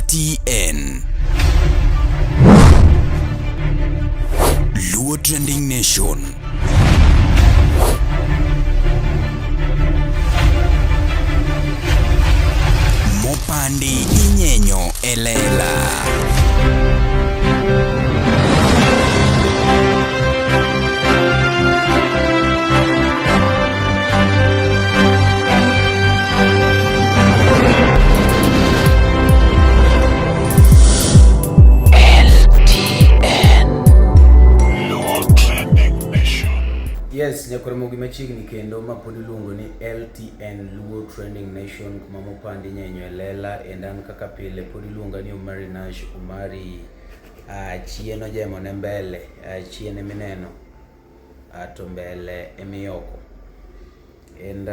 LTN. Luo Trending Nation. Mopandi inyenyo elela. Yes, nyakoramogi machiegni kendo ma pod iluongo ni LTN Luo Trending Nation kuma mopandi nyenyo e lela and an kaka pile pod iluonga ni Omari Nash Omari chien ojemo ne mbele chien emineno to mbele emiyoko and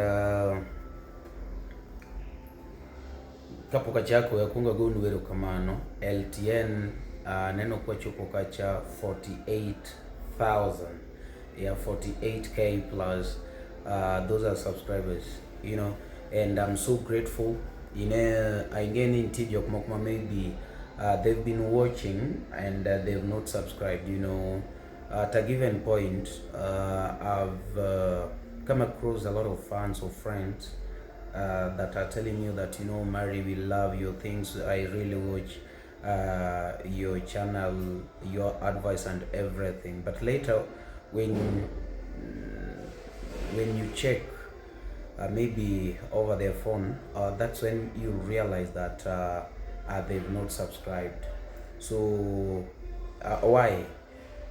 kapok achako we akwongo agonu erokamano LTN aneno kwachopo kacha 48,000, yeah, 48K plus. Those are subscribers and I'm so grateful. Ing'e ni nitie jok moko ma maybe they've been watching and they've not subscribed. At a given point, I've come across a lot of fans or friends that are telling you that, "Mary, we love your things. I really watch your channel, your advice and everything." But later, when you check maybe over their phone, that's when you realize that they've not subscribed. So why?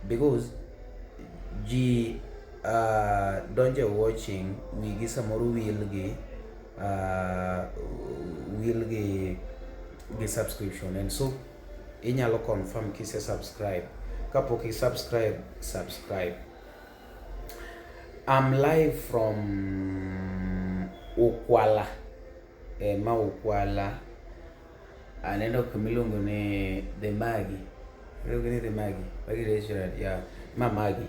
Because ji donjo watching wigi samoro wil gi wil gi subscription, and so inyalo confirm kise subscribe. Kapok i subscribe, subscribe. I'm live from Ukwala, ma Ukwala aneno kamiluongo ni The Maggie, iluongo ni The Maggie, Maggie restaurant, yeah, ma Maggie.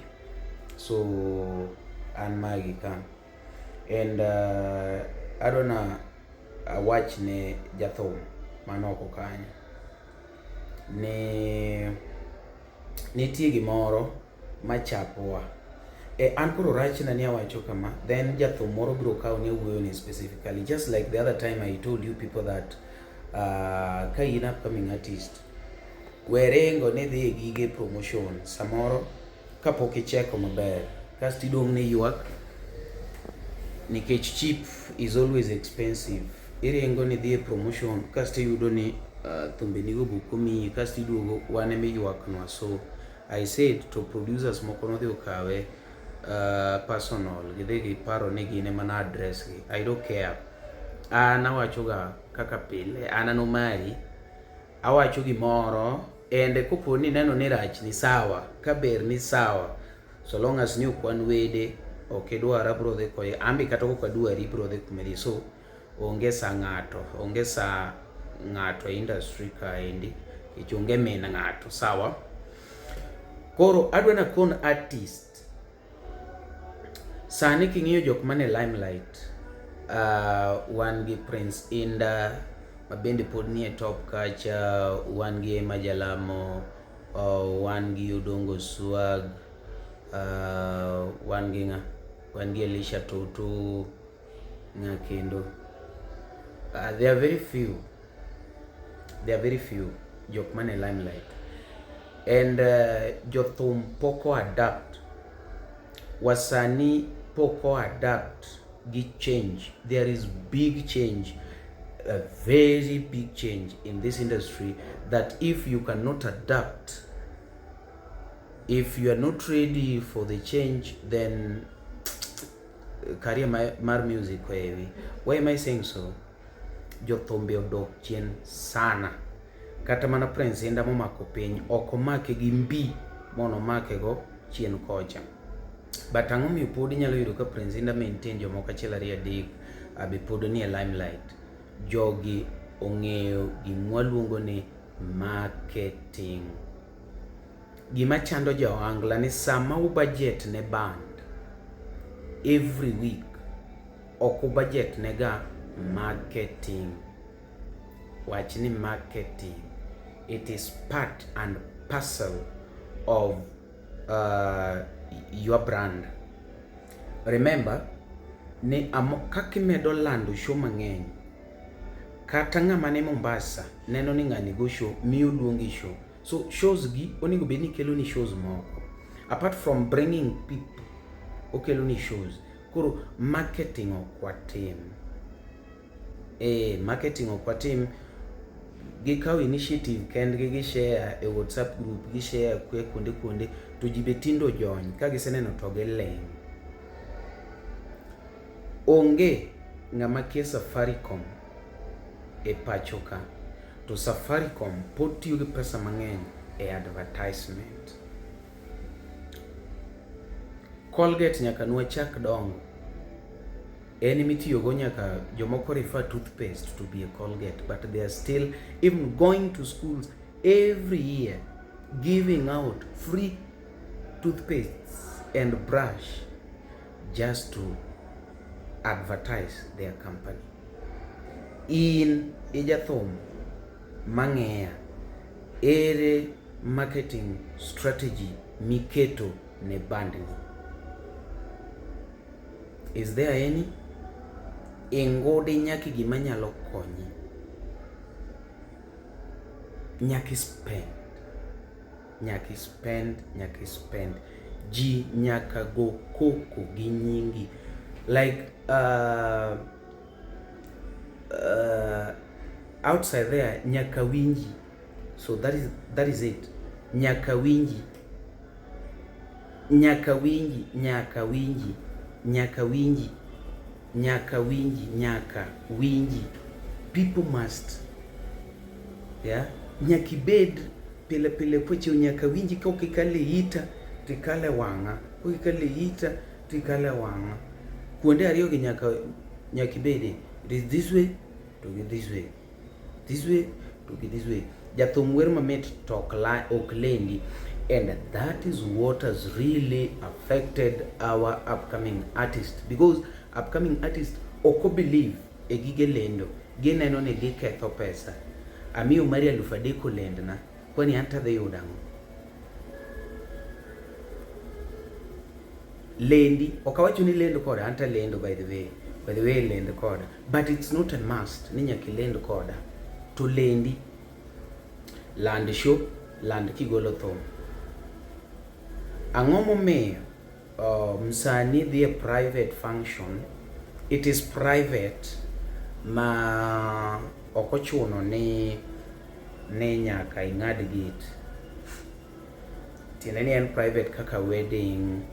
So an Maggie ka and adwa na awach ne jathum man oko kanyo ni nitie gimoro machapowa. E an koro rachna ni awacho kama, then jathum moro biro kawo ni awuoyo ni specifically, just like the other time I told you people that ka in upcoming artist, we ringo ni dhi e gige promotion samoro kapok icheko maber kasto idong' ni ywak nikech cheap is always expensive. Iringo ni dhi e promotion kasto iyudo ni thumbeni go be ok omiyi, kasto iduogo wan ema iywaknwa. So I said to producers moko nodhi okawe personal, gidhi giparo ni gin ema na address gi. I don't care. An awacho ga kaka pile, an an Omari, awacho gimoro ende kopo ni ineno ni rach ni sawa, ka ber ni sawa, so long as ni ok wan wede, ok idwara abro dhi kode, an be kata kok adwari ibro dhi kuma idhi. So onge sa ng'ato, onge sa ng'ato e industry kaendi, nikech onge min ng'ato, sawa. Koro adwa nakon artist, sani king'iyo jok mane limelight, wan gi Prince Indah ma bende pod nie top kacha, wan gi Emma Jalamo, wan gi Odongo Swag, wan gi ng'a? Wan gi Elisha Toto, ng'a kendo? There are very few, there are very few jok mane limelight and jothum pok o adapt, wasanii pok o adapt gi change. There is big change, a very big change in this industry that if you cannot adapt, if you are not ready for the change, then career mar music oewi. Why am I saying so? Jothumbe odok chien sana. Kata mana Prince Indah momako piny ok omake gi mbi mono omake go chien kocha. But ang'o miyo pod inyalo yudo ka Prince Indah maintain jomoko achiel ariyo adek be pod nie limelight? Jogi ong'eyo gima waluongo ni marketing. Gima chando jo ohangla ni sama u budget ne band every week, ok u budget ne ga marketing. Wach ni marketing, it is part and parcel of your brand. Remember ni kaka imedo lando show mang'eny, kata ng'ama ni Mombasa neno ni ng'ani go show, miyo luongi show. So shows gi onego bed ni kelo ni shows moko. Apart from bringing people, okelo ni shows. Koro marketing ok watim. Marketing ok watim. Gikawo initiative kendgi, gi share e WhatsApp group, gi share kwe kuonde kuonde, to ji be tindo jony ka giseneno to giling'. Onge ng'ama kia Safaricom e pacho ka, to Safaricom pod tiyo gi pesa mang'eny e advertisement. Colgate nyaka nwachak dongo. En mitiyogo nyaka jomoko refer toothpaste to be a Colgate, but they are still even going to schools every year giving out free toothpastes and brush just to advertise their company. In ijathum mang'eya, ere marketing strategy miketo ne bandni? Is there any? Ingudi nyaka gima nyalo konyi. Nyaka spend. Nyaka spend, nyaka spend. Ji nyaka go koko gi nyingi. Like outside there nyaka winji. So that is it. Nyaka winji. Nyaka winji, nyaka winji, nyaka winji, nyaka winji, nyaka winji. People must, yeah, nyaka ibed pile pile kwechiew nyaka winji ka ok ikale ita to ikale wang'a, kok ikale ita to ikale wang'a. Kuonde ariyo gi nyaka ibede. It is this way to gi this way. This way to gi this way. Jathum wer mamit to ok lendi. And that is what has really affected our upcoming artist, because upcoming artist ok believe e gige lendo. Gineno ni giketho pesa. Amiyo mari 3,000 olendna, kwani an tadhi yudo ang'o? Lendi, ok awacho ni lend koda, an talendo by the way. By the way, lend koda. But it's not a must ni nyaka ilend koda. To lendi. Land show, land kigolo thum. Ang'o momiyo msanii dhi e private function? It is private ma ok ochuno ni nyaka ing'ad gate. Tiende ni en private kaka wedding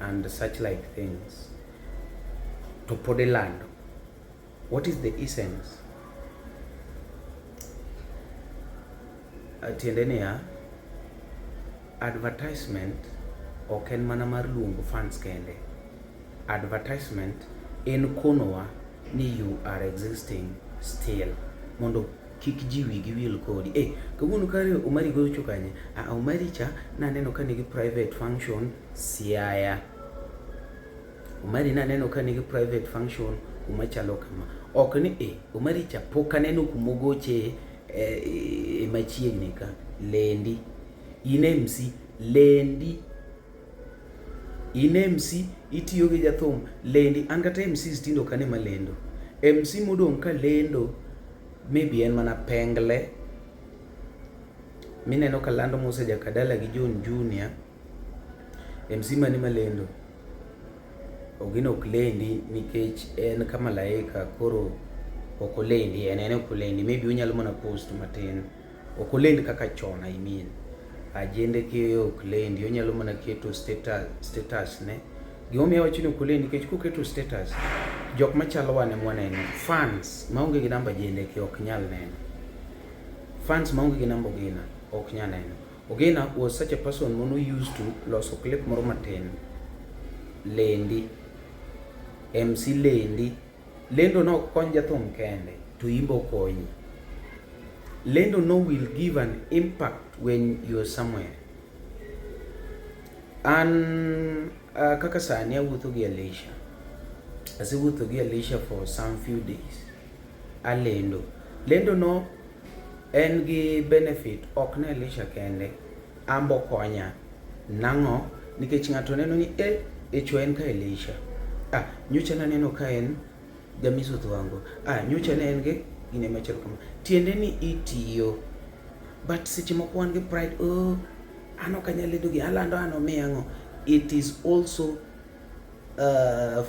and such like things. To pod ilando. What is the essence? Tiende niya, advertisement ok en mana mar luongo fans kende. Advertisement en konowa ni you are existing still. Mondo kik ji wigi wil kodi. Eh, kawuono kare Omari gocho kanye? Ah, Omari cha naneno ka nigi private function Siaya. Omari naneno ka nigi private function kuma chalo kama. Ok ni eh, Omari cha pok aneno kumogoche e machiegni ka. Lendi. In MC, lendi. In MC, itiyo gi jathum, lendi. An kata MCs tinde ok ane malendo. MC modong' ka lendo, maybe en mana Pengle. Mineno ka lando Musa Jakadala gi John Junior. MC mane malendo? Ogino ok lendi nikech en ka malaika, koro ok olendi, en ok olendi. Maybe onyalo mana post matin. Ok olend kaka chon, I mean. Ajende ke ok lendi, onyalo mana keto status ne. Gimomiyo awacho ni ok olendi nikech koketo status, jok machalo wan ema waneno. Fans maonge gi namba Jende ke ok nyal neno. Fans maonge gi namba Ogina ok nyal neno. Ogina was such a person mano used to loso clip moro matin. Lendi. MC lendi. Lendo no ok kony jathum kende, to imbe okonyi. Lendo no will give an impact when you're somewhere. An kaka sani awuotho gi Alicia. Asewuotho gi Alicia for some few days. Alendo. Lendo no En gi benefit ok ne Elisha kende, ambo konya. Nang'o? Nikech ng'ato neno ni e echo en ka Elisha. Ah, nyocha naneno ka en Jamiso Thwango. Ah, nyocha ne en gi gine machalo kama. Tiende ni itiyo. But seche moko wan gi pride, oh, an ok anyal lendo gi alando an omiya ang'o. It is also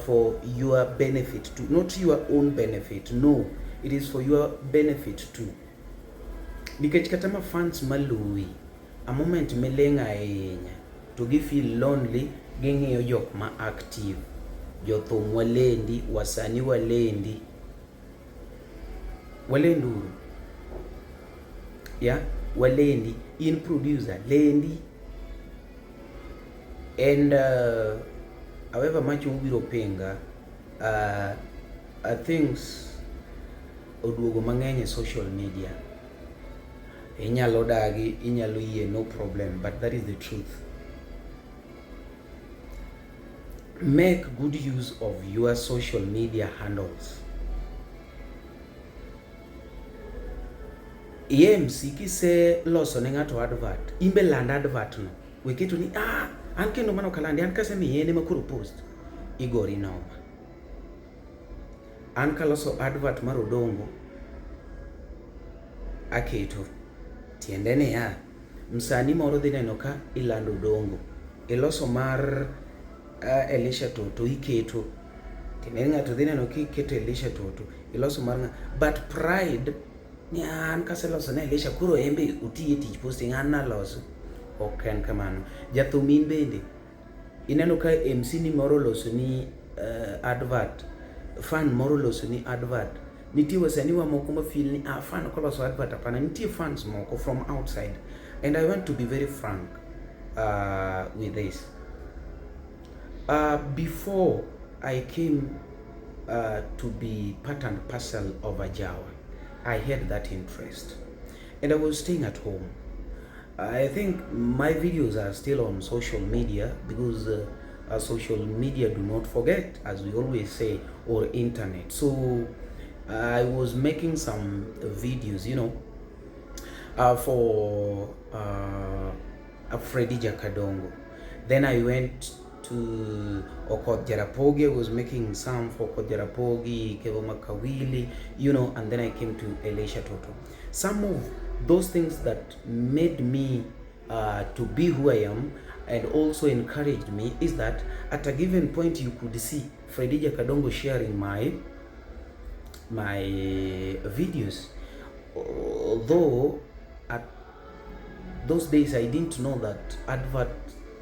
for your benefit too, not your own benefit. No, it is for your benefit too. Nikech kata ma fans maluwi, a moment miling' ahinya to gi feel lonely, ging'iyo jok ma active. Jothum walendi, wasani walendi. Walenduru. Yeah, walendi. In producer, lendi. And however much ubiro pinga, things oduogo mang'eny e social media. Inyalo dagi, inyalo yie, no problem, but that is the truth. Make good use of your social media handles. EMC kise loso ne ng'ato advert, imbe land advert no. We keto ni ah, an kendo mano kalandi, an kasemiye en ema koro post. Igori noma. An kaloso advert mar Odongo, aketo. Tiende niya, msani moro dhi neno ka ilando Odongo. Iloso mar Elisha Toto iketo. Tiende ni ng'ato dhi neno kiketo Elisha Toto, iloso mar ng'a. But pride ni an kaseloso ne Elisha koro en be oti e tich posting an naloso. Ok en kamano. Jathum in bende ineno ka MC ni moro oloso ni advert, fan moro oloso ni advert. Nitie wasanii wa moko ma feel ni ah, fan koloso advert hapana. Nitie fans moko from outside. And I want to be very frank with this. Before I came to be part and parcel of Ajawa, I had that interest. And I was staying at home. I think my videos are still on social media because social media do not forget, as we always say, or internet. So I was making some videos, you know, for Freddy Jakadongo. Then I went to Okoth Jarapogi. I was making some for Okoth Jarapogi, Kevo Makawili, you know, and then I came to Elisha Toto. Some of those things that made me to be who I am and also encouraged me is that at a given point you could see Freddy Jakadongo sharing my videos. Although at those days I didn't know that advert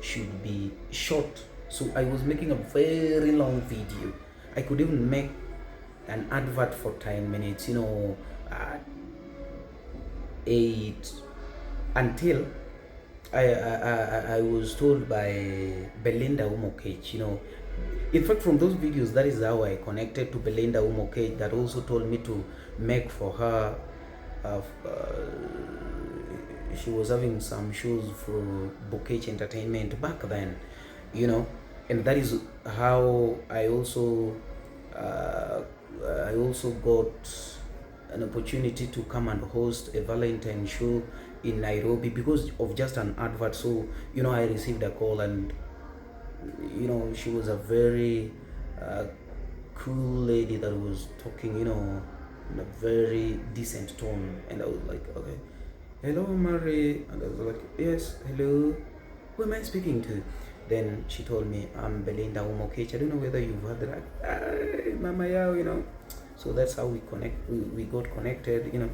should be short, so I was making a very long video. I could even make an advert for 10 minutes, you know, 8, until I was told by Belinda Umokech, you know. In fact, from those videos, that is how I connected to Belinda Umokech, that also told me to make for her. She was having some shows for Bokech Entertainment back then, you know, and that is how I also got an opportunity to come and host a Valentine show in Nairobi because of just an advert. So, you know, I received a call, and you know, she was a very cool lady that was talking, you know, in a very decent tone, and I was like, okay, hello Mary, and I was like, yes, hello, who am I speaking to? Then she told me, I'm Belinda Umokech. I don't know whether you've heard that. Hey, Mama Yao, you know. So that's how we connect. We got connected, you know,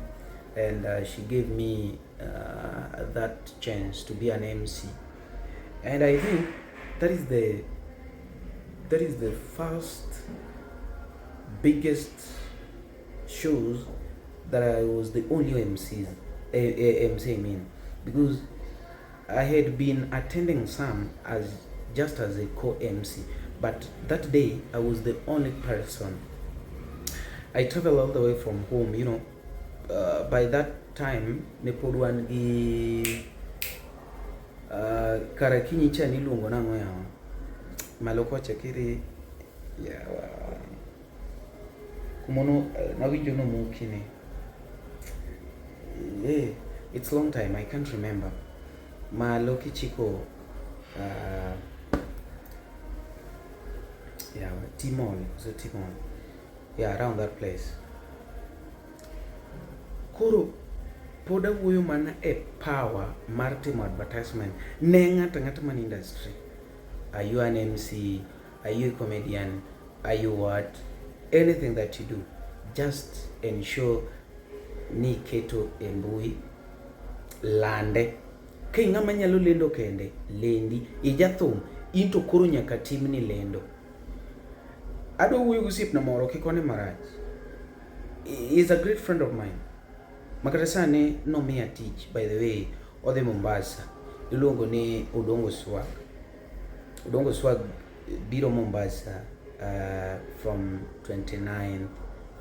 and she gave me that chance to be an MC, and I think that is the first biggest shows that I was the only MC, MC I mean, because I had been attending some as just as a co-MC, but that day I was the only person. I traveled all the way from home, you know. By that time, ne pod wan gi karakinyi cha niluongo nang'o yawa? Malo kocha kiri yawa. Kumono nawinjo nomuki ni. Yeah, it's long time, I can't remember. Malo kichiko yeah, Timol, so Timol. Yeah, around that place. Koro pod awuoyo mana e power mar timo advertisement ne ng'ato ang'ata man industry. Are you an MC? Are you a comedian? Are you what? Anything that you do, just ensure ni iketo e mbui, lande. Ka ing'ama nyalo lendo kende, lendi. Ijathum, in to koro nyaka timni lendo. Adwa wuoyo gi osiepna moro kik one marach. He is a great friend of mine. Makata sani nomiya tich, by the way, odhi Mombasa. Iluongo ni Odongo Swag. Odongo Swag biro Mombasa from 29th,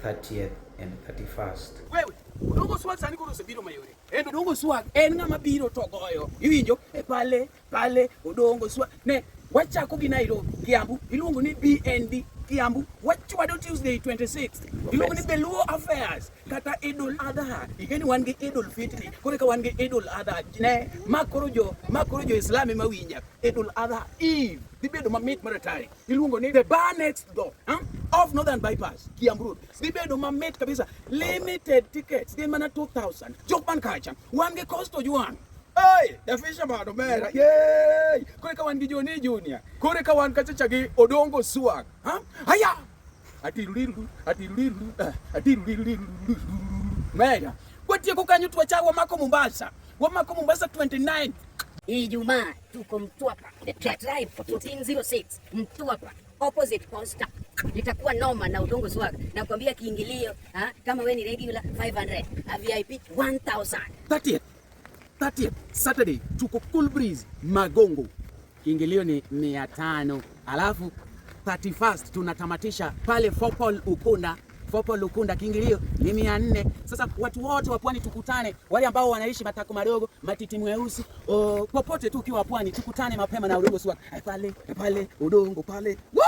30th and 31st. Wewe, Odongo Swag sani koro osebiro mayore. En Odongo Swag en ng'ama biro to goyo. Iwinjo? E pale, pale, Odongo Swag. Ne, wachako gi Nairobi, Kiambu, iluongo ni BNB Kiambu. Wachwado Tuesday 26th. Iluongo ni Beluo Affairs kata Idul Adha. Ing'e ni wan gi Idul Fitri, koro eka wan gi Idul Adha. Ne, ma koro jo, ma koro jo Islam ema winja. Idul Adha Eve dhi bedo mamit mar atari. Iluongo ni The Bar Next Door, huh? Off Northern Bypass, Kiambu Road. Dhi bedo mamit kabisa. Limited tickets, gin mana 2000. Jok man kacha, wan gi Costo Juan. Hey, the fisherman omera. Yay! Kore ka wan gi Johnny Junior. Kore ka wan kacha cha gi Odongo Swag. Huh? Aya! Atiruriru, atiruriru, atiruriru. Mera. Watieko kanyo to wachak wamako Mombasa. Wamako Mombasa 29. Ijumaa tuko Mtwapa, The Tribe 1406 Mtwapa, opposite Posta. Itakuwa noma na Odongo Swag. Nakwambia kiingilio, ha? Kama we ni regular 500, a VIP 1000. 30th 30th Saturday tuko Cool Breeze Magongo, kiingilio ni 500. Alafu 31st tunatamatisha pale Fopol Ukunda. Fopol Ukunda kiingilio ni 400. Sasa watu wote wa pwani tukutane, wale ambao wanaishi matako madogo, matiti mweusi, popote tu ukiwa pwani tukutane mapema na Odongo Swag. Pale pale Odongo pale. Woo!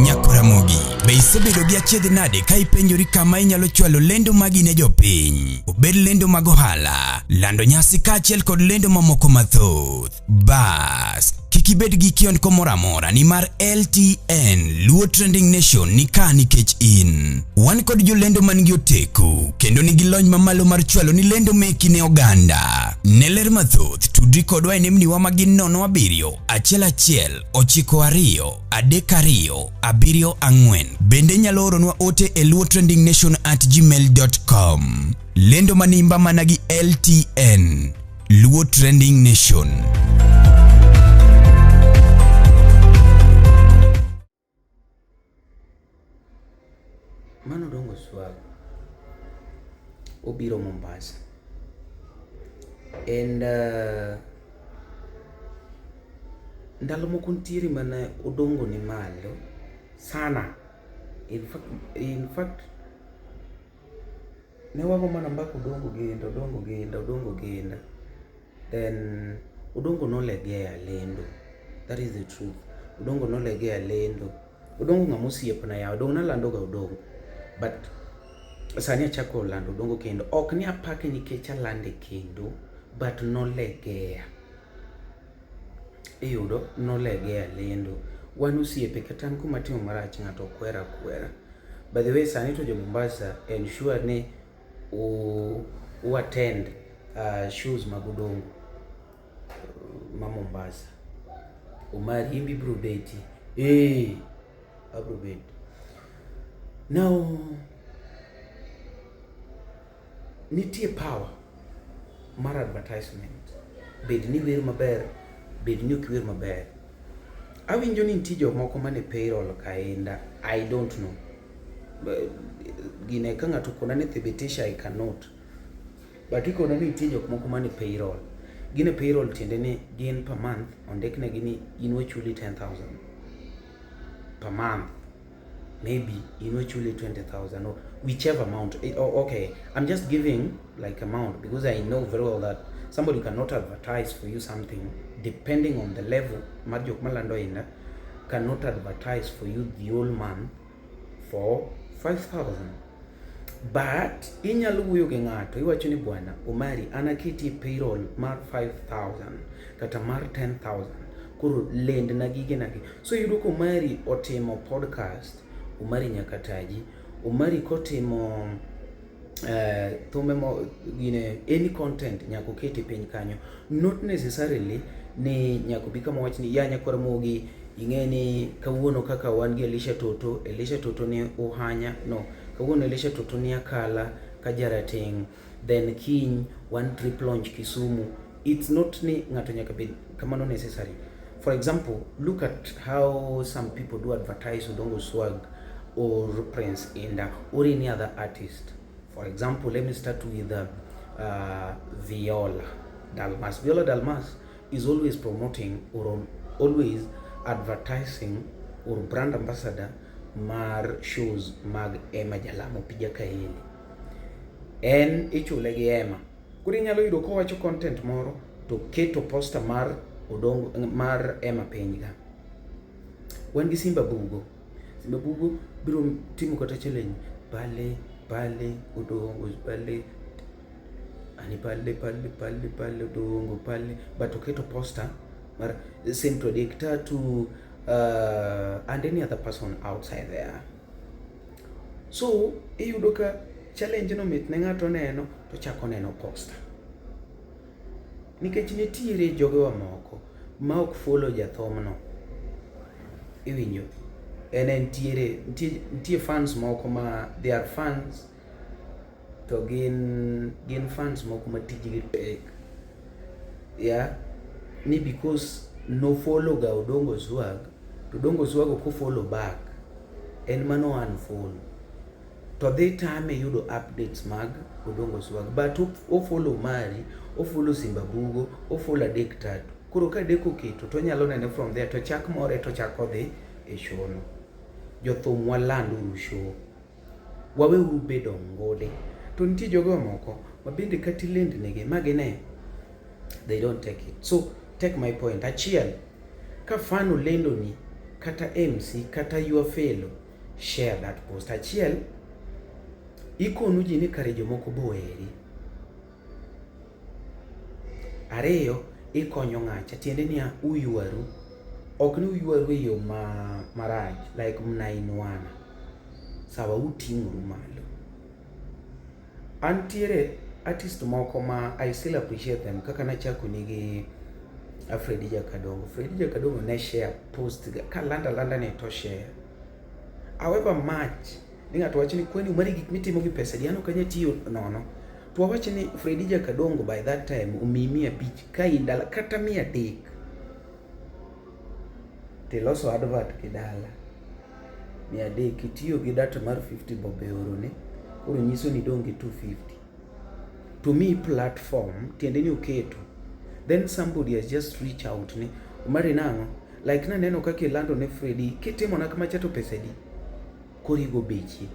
Nyakoramogi, be isebedo gi achiedh nade ka ipenjori kama inyalo chwalo lendo magi ne jopiny? Obed lendo mag ohala, lando nyasi kaachiel kod lendo mamoko mathoth. Bas, kik ibed gi kiondko moro amora nimar LTN Luo Trending Nation ni ka nikech in. Wan kod jolendo man gi oteku kendo nigi lony mamalo mar chwalo ni lendo meki ne oganda. Ne ler mathoth, tudri kodwa e nembniwa ma gin 07 11 92 32 74. Bende inyalo oronwa ote e luotrendingnation@gmail.com. Lendo manimba mana gi LTN Luo Trending Nation. Mano Odongo Swag obiro Mombasa and ndalo moko nitiere mane Odongo ni malo sana. In fact ne wago mana mbaka Odongo genda, Odongo genda, Odongo genda. Then Odongo nolegea lendo. That is the truth. Odongo nolegea lendo. Odongo ng'ama osiepna yawa, Odongo nalando ga Odongo. But sani achako lando Odongo kendo. Ok ni apake nikech alande kendo, but nolegea. Iyudo nolegea lendo. Wan osiepe kata an kuma atimo marach ng'ato kwera kwera. By the way, sani to jo Mombasa ensure ni u attend shows mag Odongo ma Mombasa. Omari imbi biro beti. Eh, abro bet. Now, nitie power mar advertisement. Bed ni wer maber, bed ni ok iwer maber. Awinjo ni nitie jomoko mane payroll kaenda. I don't know. Gine ka ng'ato okona ni thibitisha I cannot. But ikona ni nitie jok moko mane payroll. Gin e payroll tiende ni gin per month ondiknegi ni in wachuli 10,000 per month. Maybe in wachuli 20,000 or whichever amount. Oh, okay, I'm just giving like amount because I know very well that somebody cannot advertise for you something depending on the level mar jok malando inda cannot advertise for you the whole month for 5,000. But inyalo wuoyo gi ng'ato iwacho ni bwana Omari an aketi e payroll mar 5000 kata mar 10000 koro lendna gigena gi. So iyudo ka Omari otimo podcast, Omari nyaka taji, Omari kotimo thumbe mo gine any content nyaka oketi piny kanyo. Not necessarily ni nyaka obi kama wach ni ya nyakwar Ramogi ing'e ni kawuono kaka wan gi Elisha Toto, Elisha Toto ni Uhanya, no, kawuono Elisha Toto ni Akala ka jarateng', then kiny wan trip launch Kisumu. It's not ni ng'ato nyaka bed kamano necessary. For example, look at how some people do advertise Odongo Swag or Prince Indah or any other artist. For example, let me start with Viola Dalmas. Viola Dalmas is always promoting or always advertising or brand ambassador mar shows mag Emma Jalamo Pija Kaeli. En ichule gi Emma. Koro inyalo yudo kowacho content moro to keto poster mar Odongo mar Emma piny ka. Wan gi Simba Bugo. Simba Bugo biro timo kata challenge pale pale Odongo pale ani pale pale pale pale Odongo pale but oketo poster mar same to adek tatu and any other person outside there. So iyudo ka challenge no mit ne ng'ato neno to chako neno poster. Nikech nitiere jogewa moko ma ok follow jathumno. Iwinjo? En entiere nitie fans moko ma they are fans to gin fans moko ma tijgi tek. Yeah, ni because no follow ga Odongo Swag, to Odongo Swag ok follow back. En mano unfollow. To dhi tame yudo updates mag Odongo Swag. But o follow mari, o follow Simba Bugo, o follow adek tatu. Koro ka adek oketo to onyalo nene from there to chak more to chak odhi e show no. Jothum waland uru show. Waweuru bedo ngode. To nitie jogo moko ma bende kata ilendnegi ma gine, they don't take it. So take my point. Achiel, ka fan olendoni kata MC kata your fellow, share that post. Achiel, ikonu ji ni kare jomoko bo oheri. Ariyo, ikonyo ng'acha tiende niya uywaru. Ok ni uywaru e yo ma marach like mnainuana. Sawa uting'oru malo. Antiere artist moko ma I still appreciate them kaka nachako nigi Freddy Jakadongo. Freddy Jakadongo ne share post ga kalanda landa ni to share. However much ni ng'ato wacho ni kwani mari gik mitimo gi pesa di an ok anyal tiyo nono. To wawach ni Freddy Jakadongo by that time omiyi 500 ka in dala kata 300 tiloso advert gi dala 300 itiyo gi data mar 50 bob e orone koro nyiso ni idong' gi 250 to miyi platform tiende ni oketo then somebody has just reach out ni Omari nang'o like naneno kaka ilando ne Freddy kitimona kamacha to pesa adi koro igo bechi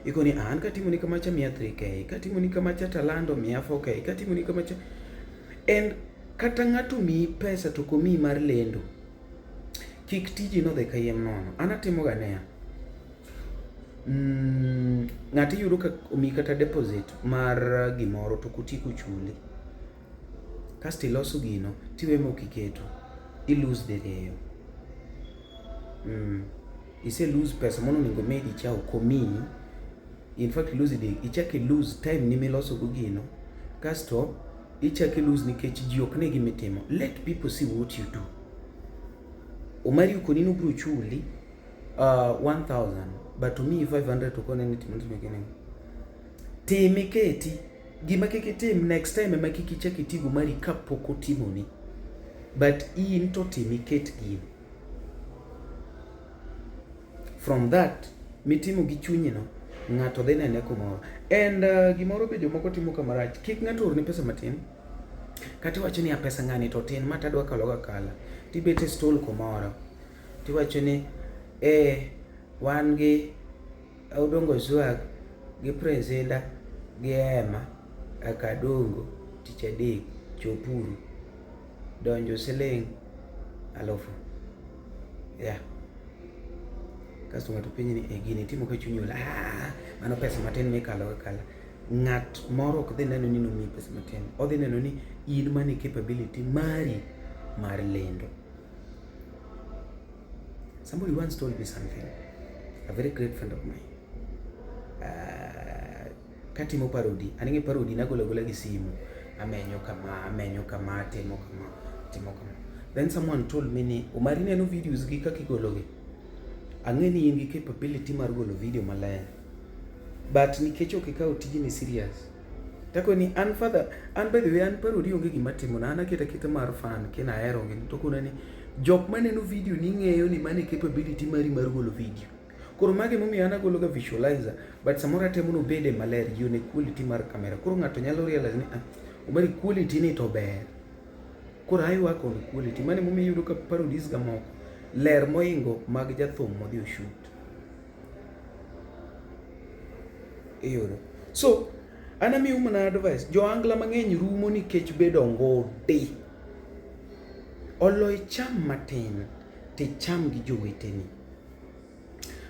ikoni an katimoni kamacha miya 3k katimoni kamacha talando miya 4k katimoni kamacha and kata ng'ato miyi pesa to ok omiyi mar lendo kik tiji no dhi kayiem nono an atimo ga niya ng'ato iyudo ka omiyi kata deposit mar gimoro to ok otieko chuli kasto iloso gino tiwe mok iketo i lose diriyo ise lose pesa mano onego medi cha ok omiyi in fact lose dek ichak i lose time ni miloso go gino kasto ichak i lose nikech ji ok ne gimitimo let people see what you do Omari okoni ni obiro chuli 1000 but omiyi 500 to kone ni tim tim iketi gima kik itim next time ema kik ichak itigo mari kapok otimoni but in to tim iket gino from that mitimo gi chunyi no ng'ato dhi nene kumoro and gimoro be jomoko timo kamarach kik ng'ato orni pesa matin kata iwacho ni pesa ng'ani to tin ma tadwa kalo go akala tibet e stall kumoro tiwacho ni wan gi Odongo Swag gi Prince Indah gi Emma Akadongo tich adek chopuru donjo siling 1000 yeah. Kasto ng'ato penji ni e gini itimo ka chunyi ol, ah, mano pesa matin mikalo akala. Ng'at moro ok dhi neno ni nomiyi pesa matin, odhi neno ni in mane capability mari mar lendo. Somebody once told me something, a very great friend of mine. Katimo parody, an ing'e parody nagolo agola gi simu, amenyo kama, amenyo kama, atimo kama, atimo kama. Then someone told me ni, Omari ineno videos gi kaka igologi? Ang'e ni in gi capability mar golo video maler. But nikech ok ikawo tijni serious. Takoni an father, an by the way an parody onge gima timona, an aketa aketa mar fun kendo ahero gi. To kona ni jok maneno video ni ng'eyo ni mano e capability mari mar golo video. Koro magi emomiyo an agolo ga visualizer, but samoro atemo nobede maler, ji one quality mar camera. Koro ng'ato nyalo realize ni ah, Omari quality ni to ber. Koro I work on quality. Mano emomiyo iyudo ka parodies ga moko ler moingo mag jathum modhi oshoot. Iyudo. So, an amiyo mana advice, jo angla mang'eny rumo nikech bedo ngudi. Olo icham matin, ticham gi joweteni.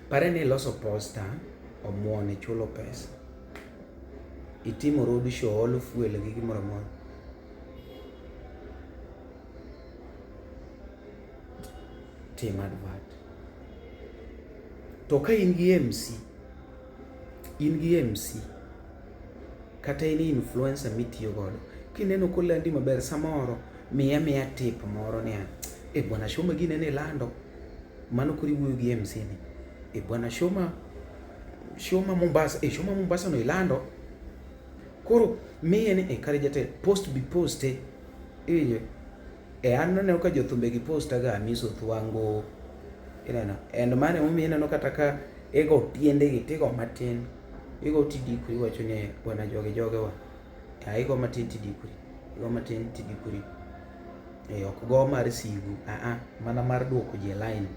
Pare ni iloso posta, omuon ichulo pesa. Itimo road show, olo fuel gi gimoro amora. Tim advert. To ka in gi MC, in gi MC, kata in influencer mitiyo godo, kineno kolandi maber samoro, miya miya tip moro niya, e bwana Shoma ginene ilando, mano koro iwuoyo gi MC ni, e bwana Shoma, Shoma Mombasa, e Shoma Mombasa no ilando. Koro miye ni e kare jatelo, post bi poste, iwinjo? E an naneno ka jothumbe gi posta ga Amiso Thwango, ineno? And mano emomiyo ineno kata ka igo tiendegi tigo matin, igo tidikori iwacho ni bwana jogi jogewa. Ah, igo matin tidikori, igo matin tidikori. E, ok go mar sigu, ah ah, mana mar duoko ji e line.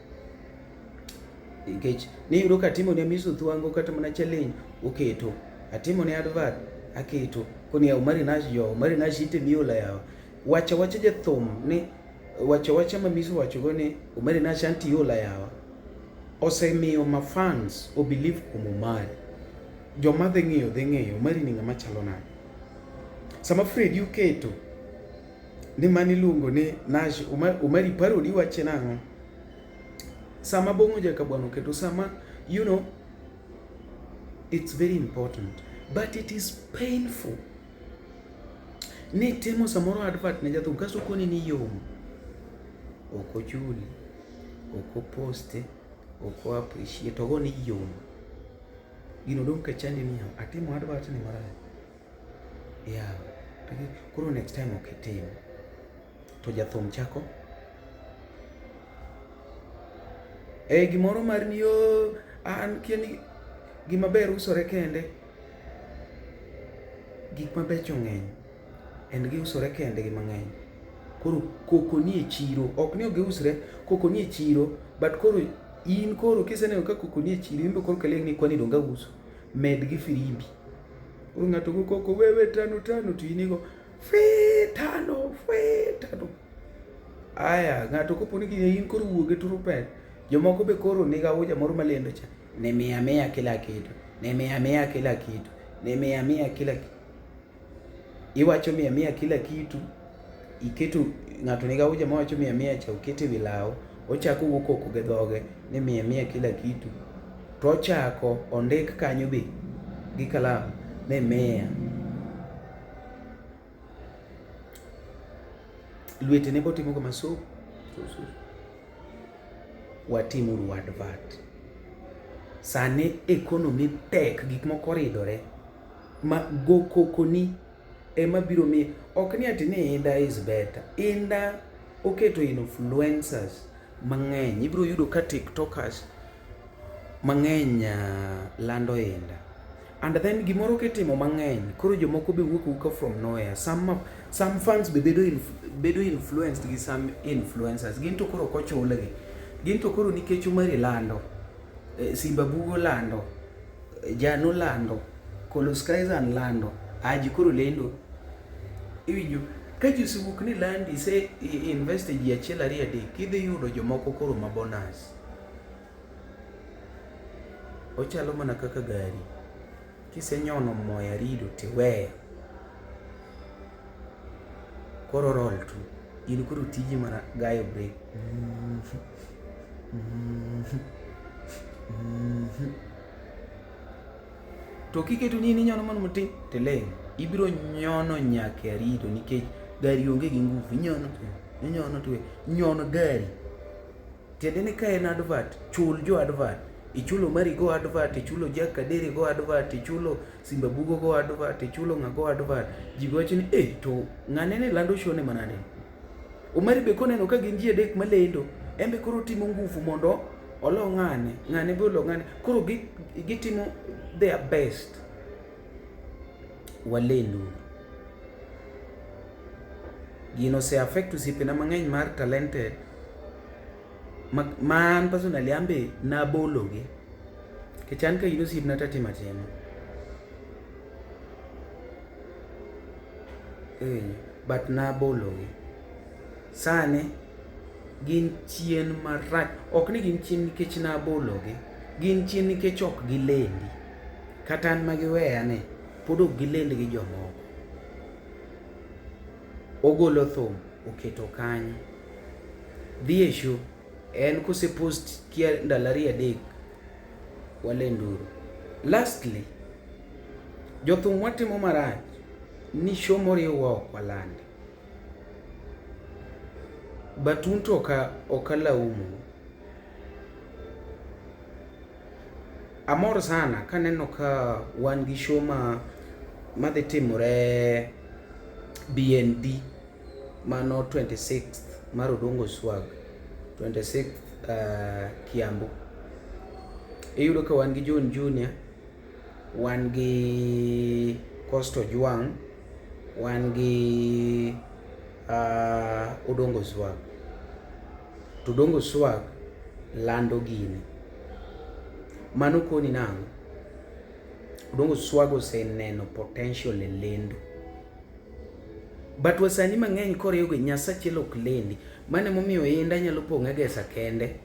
Nikech niyudo ka atimo ne Amiso Thwango kata mana challenge oketo, atimo ne advert aketo, koni yaw Omari Nash jo, Omari Nash ite miolo yawa. Wacha wacha jathum ni wacha wacha ma Miso wachogo ni Omari Nash anti iola yawa. Osemiyo ma fans o believe kuom Omari. Joma dhi ng'iyo dhi ng'iyo Omari ni ng'ama chalo nade. Sama Freddy oketo ni mano iluongo ni Nash Omari parody wache nang'o? Sama Bong'o Jakabwana oketo sama you know it's very important but it is painful ni timo samoro advert ne jathum kasto koni ni yom ok ochuli ok oposte ok o appreciate ogo ni yom gino dong' ka chandi ni atimo advert ni marach yeah koro next time ok itim to jathum chako e gimoro mar ni yo an kia ni gima ber usore kende gik mabecho ng'eny and giusore kendgi mang'eny. Koro koko ni e chiro, ok ni ok giusre, koko ni e chiro, but koro in koro kiseneno ka koko ni e chiro, in be koro kaling' ni kwani donge auso, med gi firimbi. Koro ng'ato go koko wewe tano tano to in igo fi tano fi tano. Aya, ng'ato kopo ni gini in koro wuog gi turupet. Jomoko be koro niga uja moro malendo cha. Ni mia mia kila kitu, ni mia mia kila kitu, ni mia mia kila kitu. Iwacho mia mia kila kitu, iketo ng'ato niga uja mawacho mia mia cha okete wi law, ochako go koko gi dhoge ni mia mia kila kitu. To ochako ondik kanyo be gi kalam ni mia. Lwetene botimo kama so, so, so. Watimuru advert. Sani economy tek, gik moko oridore. Ma go koko ni ema biro miyo ok ni ati ni Inda is better. Inda oketo influencers mang'eny. Ibiro yudo ka tiktokers mang'eny lando Inda. And then gimoro kitimo mang'eny, koro jomoko be wuok awuoka from nowhere. Some fans be bedo, bedo influenced gi some influencers. Gin to koro ok ochulgi. Gin to koro nikech Omari lando, Simba Bugo lando, Jano lando, Koloskaizan lando, Haji koro lendo. Iwinjo? Ka ji osewuok ni landi, ise invest e ji achiel ariyo adek, idhi yudo jomoko koro ma bonus. Ochalo mana kaka gari. Kisenyono mo e arido tiweyo, koro orol tu. In koro tiji mana gayo brek. To kiketo ni in inyono mana matin tiling', ibiro nyono nyaka e arido nikech gari onge gi nguvu. Inyono to inyono to nyono gari. Tiende ni ka en advert, chul jo advert. Ichulo Mari go advert, ichulo Jack Kadere go advert, ichulo Simba Bugo go advert, ichulo ng'a go advert. Ji be wacho ni eh to ng'ane ne lando show ne manade. Omari be koneno ka gin ji adek malendo, en be koro otimo ngufu mondo olo ng'ane, ng'ane be olo ng'ane. Koro gitimo their best. Walendo. Gino ose affect osiepena mang'eny mar talented ma, ma an personally an be nabologi. Nikech an ka in osiepna to atimo atima. Iwinjo? But nabologi. Sani gin chien marach. Ok ni gin chien nikech nabologi. Gin chien nikech ok gilendi. Kata an ma giweya ni, pod ok gilend gi jomoko. Ogolo thum, oketo kanyo. Dhi e show, en kose post kia ndalo ariyo adek, walenduru. Lastly, jothum watimo marach ni show moriwwa ok walandi. But un to ok alaumu. Amor sana kaneno ka wan gi show ma madhi timore BND mano 26th mar Odongo Swag 26th Kiambu. Iyudo ka wan gi John Junior, wan gi Costo Ojwang', wan gi Odongo Swag. To Odongo Swag lando gini. Mano koni nang'o? Odongo Swag oseneno potential e lendo. But wasanii mang'eny koriwgi Nyasachiel ok lendi. Mano emomiyo Inda nyalo pong' e gesa kende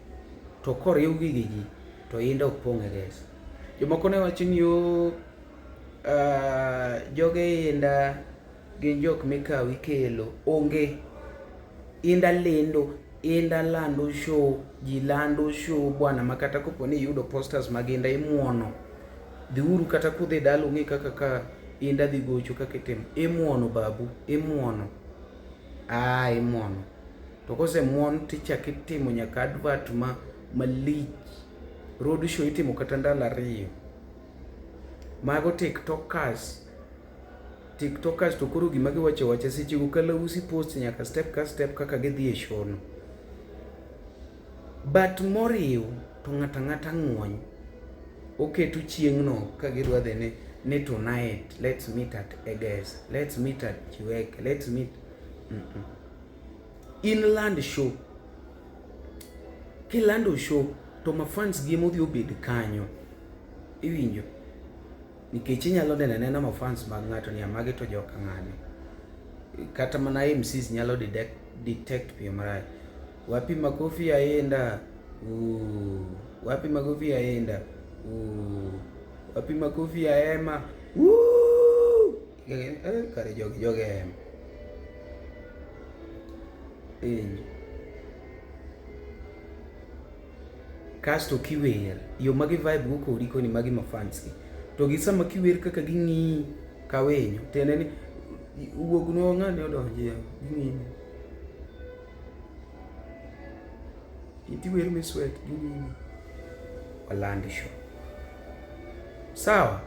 to koriwgi gi ji to Inda ok pong' e gesa. Jomoko ne wacho ni oh, joge Inda gin jok mikawo ikelo. Onge. Inda lendo, Inda lando show, ji lando show bwana ma kata kopo ni iyudo posters mag Inda imuono. Dhiuru kata kudhi dala ung'i kaka ka Inda dhi gocho kaka itimo. Imuono babu, imuono. Ah, imuono. To kosemuon tichak itimo nyaka advert ma malich. Road show itimo kata ndalo ariyo. Mago tiktokers. Tiktokers to koro gima giwacho awacha sechego kalausi post nyaka step ka step kaka gidhi e show no. But moriw to ng'ato ang'ata ng'wony. Oketo chieng'no ka gidwa dhi ni, ni tonight let's meet at Eges, let's meet at Chiweke, let's meet. In land show. Kilando show to ma fans gi modhi obed kanyo. Iwinjo? Nikech inyalo neno anena ma fans mag ng'ato ni magi to joka ng'ane. Kata mana MCs nyalo detect piyo marach. Wapi makofi ya Inda? Ooh. Wapi makofi ya Inda? Ooh. Wapi makofi ya Emma? Ooh. Kare jogi joge Emma. Iwinjo? Kasto kiwer, yo ma gi vibe go kodi koni magi ma fans gi. To gi sama kiwer kaka ging'iyi ka winyo, tiende ni wuognwa ng'ani odonje ging'iyi. Iti wer miswet ging'iyi. Waland show. Sawa?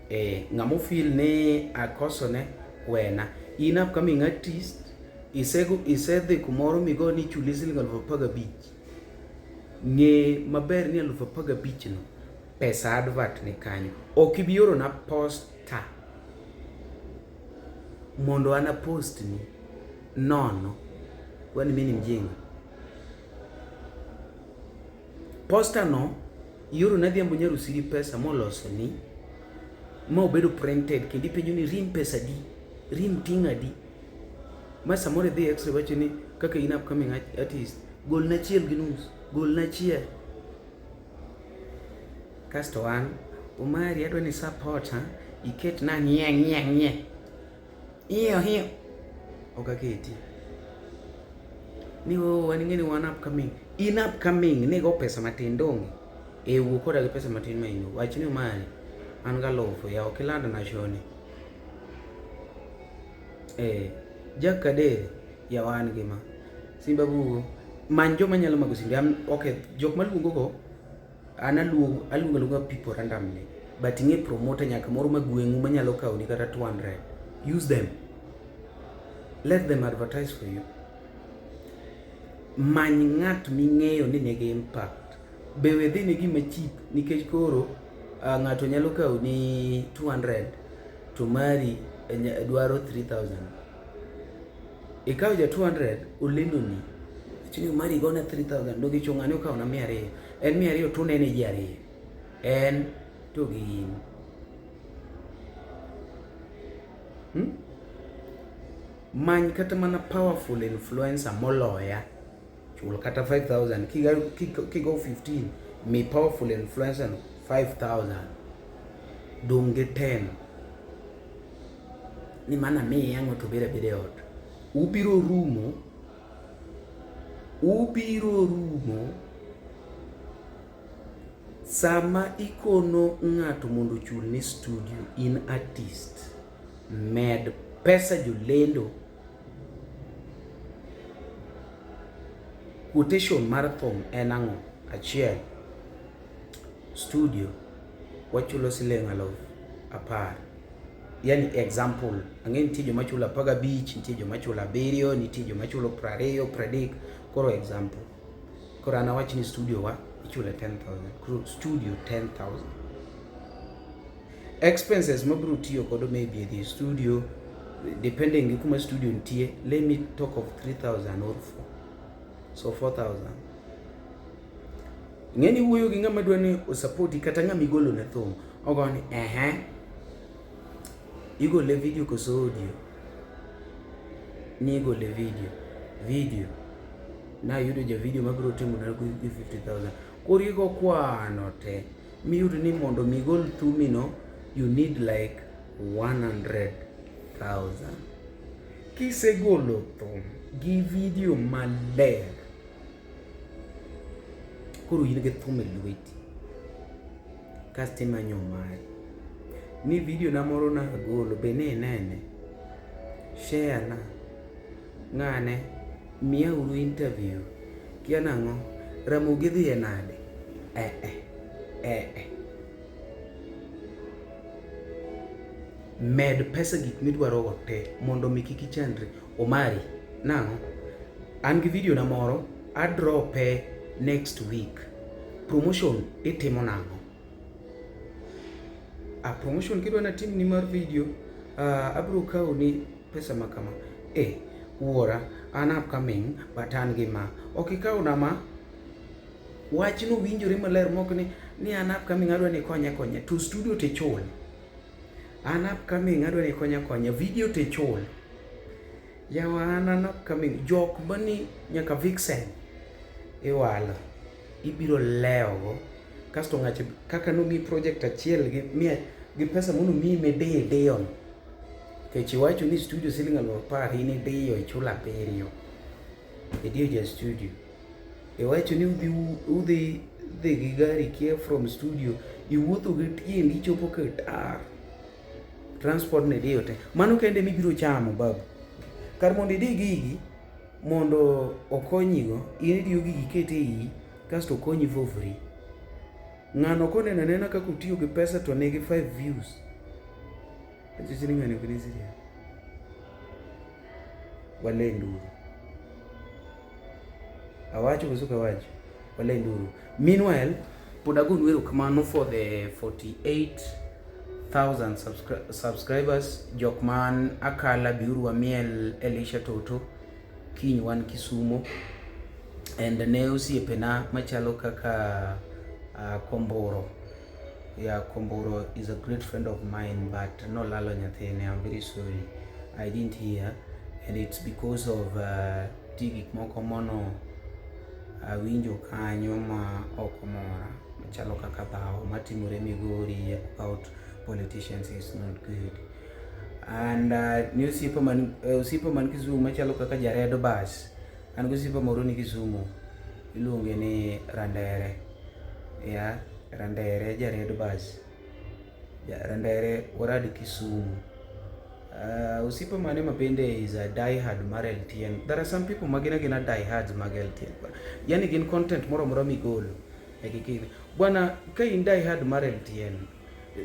Eh, ng'ama ofeel ni akosone wena. In upcoming artist, isego isedhi kumoro migo ni ichuli siling 15,000. Ng'e maber ni 15,000 no pesa advert ni kanyo. Ok ibi orona poster mondo an apost ni nono. Kwani mimi ni mjinga? Poster no ioro ne Adhiambo Nyarusiri pesa moloso ni ma obedo printed kendo ipenjo ni rim pesa adi, rim ting' adi. Ma samoro idhi x-ray wacho ni kaka in upcoming artist, golna achiel gi nus, golna achiel. Kasto an Omari adwa ni supporta iket na ng'ie ng'ie ng'ie. Iyo hiyo. Ok aketi. Ni oh, wan ing'e ni wan upcoming. In upcoming nigo pesa matin donge? E wuo koda gi pesa matin ma in go. Wach ni Omari an galufu yaw ok iland na shoni. Eh, Jack Kadere yawa an gi ma. Simba Bugo many joma nyalo mako simbe. Okay, jok maluongo go an aluongo aluongo aluonga people randomly but ing'e promoter nyaka moro ma gweng'u manyalo kawoni kata 200 use them let them advertise for you many ng'at ming'eyo ni nigi impact be we dhi ne gima cheap nikech koro uh, ng'ato nyalo kawoni 200 to mari eh, dwaro 3000 Ikawo ja 200 olendoni. Wacho ni mari gona 3000 donge icho ng'ani okawo na 200. En 200 to unene ji ariyo. En to gi in. Hmm? Many kata mana powerful influencer moloya. Chul kata 5000 kigo 15 mi powerful influencer no 5000. Dong' gi 10. Ni mana miye ang'o to beda abeda e ot. Ubiro rumo, ubiro rumo sama ikono ng'ato mondo ochulni studio in artist, med pesa jolendo. Quotation mar thum en ang'o? Achiel, studio wachulo siling 10,000. Yani example, ang'e nitie joma chulo 15, nitie joma chulo 7, nitie joma chulo 20, 30. Koro example. Koro an awach ni studio wa ichulo 10,000. Koro studio 10,000. Expenses mabiro tiyo godo maybe e dhi studio depending gi kuma studio nitie, let me talk of 3,000 or 4. So 4,000. Ing'e ni wuoyo gi ng'ama dwa ni osapoti kata ng'ama igolo ne thum. Ogo ni ehe. Igole video koso audio? Ni igole video. Video. Nayudo ja video mabiro timo na gi 50,000. Koro igo kwano te. Miyud ni mondo mi igol thumi no, you need like 100,000. Kisegolo thum gi video maler, koro in gi thum e lweti. Kasto imanyo mari. Ni video na moro nagolo be ne inene? Share na. Ng'ane? Miya uru interview. Kia nang'o? Ramogi dhiye nade? Eh eh. Eh eh. Med pesa gik midwaro go te mondo mi kik ichandri. Omari, nang'o? An gi video na moro, adrope next week. Promotion itimo nang'o? A promotion kidwa natimni mar video, abiro kawo ni pesa ma kama. Eh, wuora, an upcoming but an gi ma. Ok ikawna ma. Wachno winjore maler mok ni ni an upcoming adwa ni ikonya konya to studio to ichul. An upcoming adwa ni ikonya konya video to ichul. Yawa an an upcoming jok mani nyaka vixen iwalo ibiro lewogo kasto ng'acha kaka nomiyi project achiel gi mia gi pesa mono miyi midiyo idiyo no nikech iwacho ni studio siling 10,000 in idiyo ichulo 7 idiyo ja studio iwacho ni udhi udhi dhi gi gari kia from studio iwuotho gi tiendi ichopo Qatar transport ne diyo te mano kende mibiro chamo babu kar mondo idi gigi mondo okonyigo in idiyo gigi ikete iyi kasto okonyi for free ng'ano koneno anena kaka otiyo gi pesa to nigi 5 views achocho ni ng'ani ok ni serious walenduru awacho koso ok awacho walenduru meanwhile pod agonu erokamano for the 48,000 subscribers jok man Akala biuru wamiel Elisha Toto kiny wan Kisumo and ne osiepena machalo kaka Komboro. Yeah, Komboro is a great friend of mine but nolalo nyathine. I'm very sorry I didn't hear and it's because of ti gik moko mono awinjo kanyo ma ok omora. Machalo kaka dhawo matimore Migori about politicians is not good. And ni osiepa man osiepa man Kisumu machalo kaka Jaredo Bas. An gi osiepa moro ni Kisumu iluonge ni Randere. Yeah, Randere Jaredo Bas. Randere warad Kisumu. Osiepa mane ma bende is a diehard mar LTN. There are some people ma gin agina diehards mag LTN. Yani gin content moro amora migolo. E gikini. Bwana, ka in diehard mar LTN,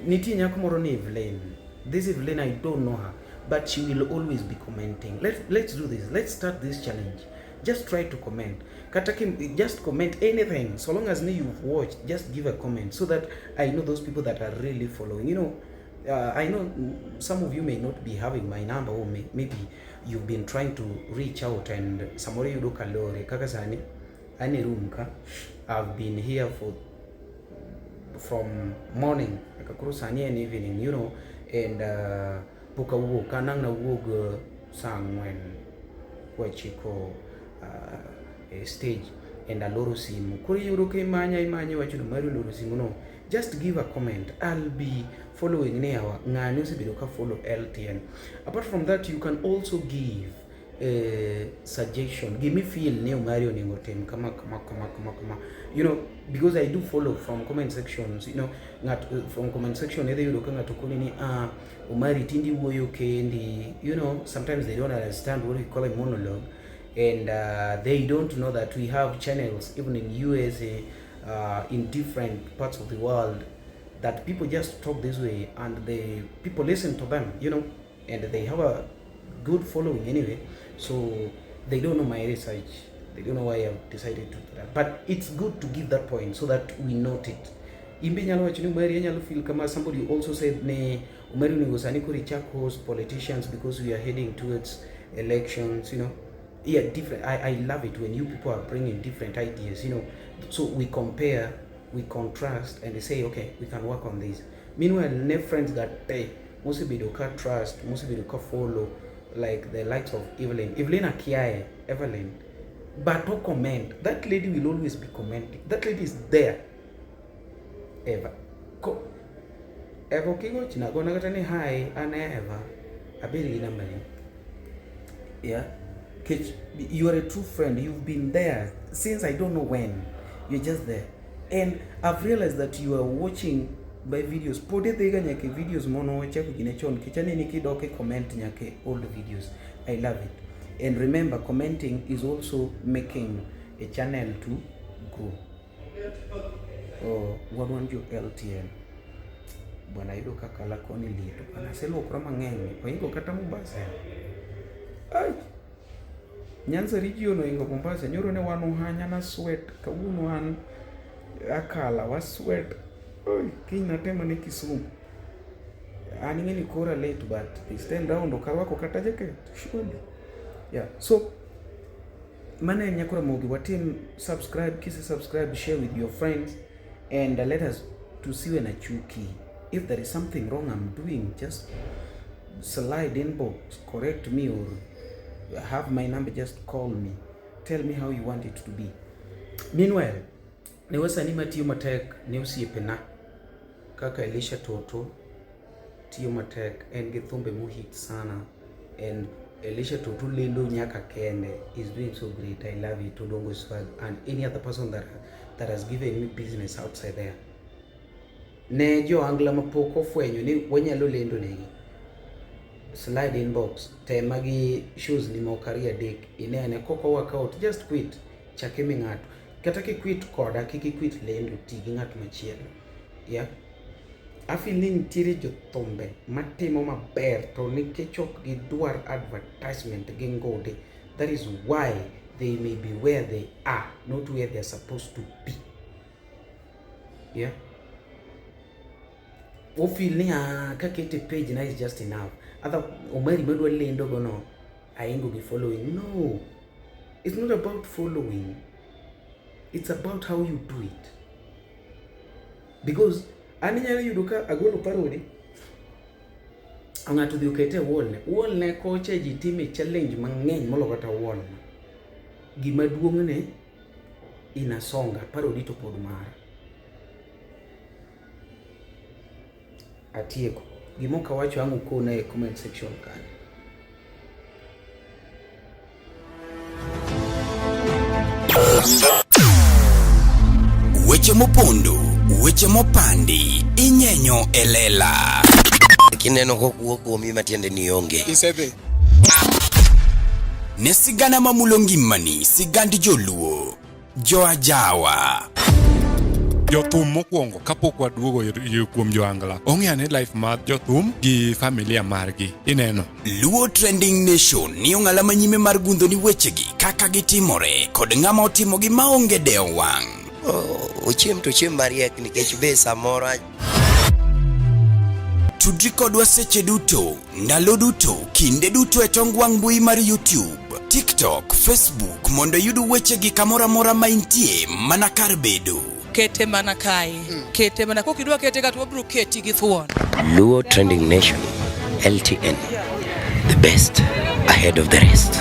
nitie nyako moro ni Evelyn. This Evelyn, I don't know her, but she will always be commenting. Let's do this. Let's start this challenge. Just try to comment. Kata kim, just comment anything. So long as you've watched, just give a comment so that I know those people that are really following. I know some of you may not be having my number or maybe you've been trying to reach out and samoro yudo kalore kaka sani an e room ka. I've been here for from morning nyaka koro sani en evening, and pok awuok an ang' nawuog saa 4 kwachiko e stage and aloro simu. Koro iyudo ka imanya imanya iwacho ni mari oloro simu no. Just give a comment. I'll be following ni awa ng'ani osebedo ka follow LTN. Apart from that, you can also give suggestion, gimi feel ni Omari onego tim kama kama kama kama kama, because I do follow from comment sections. Ng'at from comment section idhi yudo ka ng'ato koni ni, "Ah, Omari tindi wuoyo kendi." Sometimes they don't understand what we call a monologue and they don't know that we have channels even in USA, in different parts of the world, that people just talk this way and the people listen to them, and they have a good following anyway. So they don't know my research. They don't know why I've decided to do that. But it's good to give that point so that we note it. Imbe nyalo wacho ni Omari anyalo feel kama. Somebody also said ne Omari onego sani koro ichak host politicians because we are heading towards elections. Yeah, different. I love it when you people are bringing different ideas. So we compare, we contrast and they say, "Okay, we can work on this." Meanwhile, ne friends that pay mosebedo ka trust, mosebedo ka follow, like the likes of Evelyn. Evelyn akiaye Evelyn, but to comment, that lady will always be commenting. That lady is there. Eva ko Eva okigochna gona kata ni hi, an Eva, abed gi namba ni. Yeah, kech you are a true friend. You've been there since I don't know when. You're just there and I've realized that you are watching my videos. Pod idhiga nyaka e videos mono wachako gine chon kech aneni kidok e comment nyaka e old videos. I love it. And remember, commenting is also making a channel to grow. Oh, wan wan jo LTN bwana. Yudo kaka la koni liet bwana, aseluokora mang'eny oingo kata Mombasa. Ai, Nyanza region oingo Mombasa. Nyoro ne wan Uhanya na sweat, kawuono an Akala wa sweat. Oi, kiny natemo ne Kisumu. An ing'e ni kora late, but this time round ok arwako kata jacket surely. Yeah, so mano en Nyakora Mogi. Watim subscribe, kise subscribe, share with your friends and let us tusiwe na chuki. If there is something wrong I'm doing, just slide inbox, correct me, or have my number, just call me, tell me how you want it to be. Meanwhile, ne wasanii matiyo matek, ne osiepena kaka Elisha Toto tiyo matek, en gi thumbe mohit sana and Elisha Toto lendo nyaka kende is doing so great. I love it. Odongo Swag and any other person that has given me business outside there. Ne jo Angla mapok ofwenyo ni wanyalo lendo negi, slide inbox, tema gi shoes ni moko ariyo adek ine ane koko work out, just quit, chake mi ng'ato. Kata kiquit koda, kik iquit lendo, ti gi ng'at machielo. Yeah, afeel ni nitiere jothumbe matimo maber to nikech ok gidwar advertisement gi ngode, that is why they may be where they are, not where they are supposed to be. Yeah, ofeel ni, ah, kakete page na is just enough, other Omari madwa lendo go no aingo gi following. No, it's not about following, it's about how you do it, because an inyalo yudo ka agolo parody, ng'ato odhi okete e wall ne, wall ne kocha ji time challenge mang'eny molo kata wall na. Gima duong' ne inasonga parody to pod mara. Atieko. Gima ok awacho ang' ukona e comment section kanyo. Weche mopondo, weche mopandi, inyenyo e lela. Kineno kokuo kuomi matiende ni onge. Isedhi. Ne sigana mamulo ngimani, sigand joluo, joajawa. Jothum mokwongo kapok waduogo kuom joangla ong'e ane life mar jothum gi familia margi ineno. Luo Trending Nation ni ong'ala manyime mar gundho ni wechegi kaka gitimore kod ng'ama otimogi maonge dewo wang'. Ochiem to ochiem mariek nikech be samoro Tudri kodwa seche duto, ndalo duto, kinde duto e tong wang' mbui mar YouTube, TikTok, Facebook mondo iyud wechegi kamoro amora ma intie mana kar bedo. Kete mana kae. Kete mana kokidwa kete ka to wabiro keti gi thuon. Luo Trending Nation, LTN, the best ahead of the rest.